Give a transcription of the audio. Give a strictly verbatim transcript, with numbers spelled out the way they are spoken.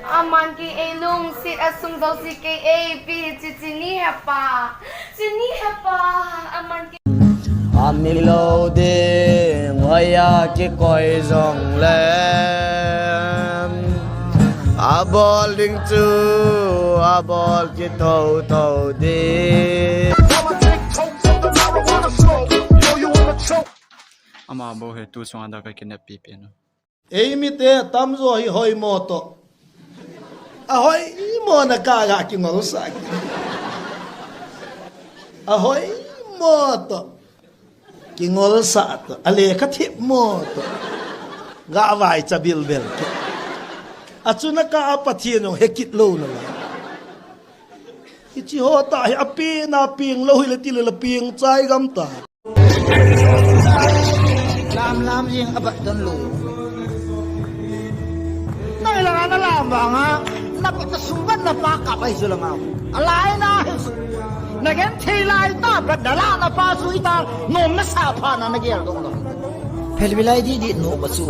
Aman kei ei lungset a sum jouse kei eipe, chi chini hepa. Chini hepa, aman kei. Amilo ding hoiya kikoi jongle, abol ding chu abol kithou thou ding. Ama bou hi tu chunga da ka kineppi pen u. Eimite tamjo hi hoimo toh. Ahoimo na ka ga kingolsah. Ahoimo toh. Kingolsah toh. Alekha themmo toh. Ga vaicha bilbel. Achuna ka a Pathen jong hekit lou na la. Hiche ho tah hi apen a peng lou hile tile la peng chai gam ta. Lam lam jing abat don lou. Nang langa na lam vanga, na pa ta sung ban na pa kap ahi chu langa. Alai na hi chu. Na genthei lai ta, bat na la na pa chu ita, nom na sa pha na na gel dong lou. Phelbi lai di di no ba chu.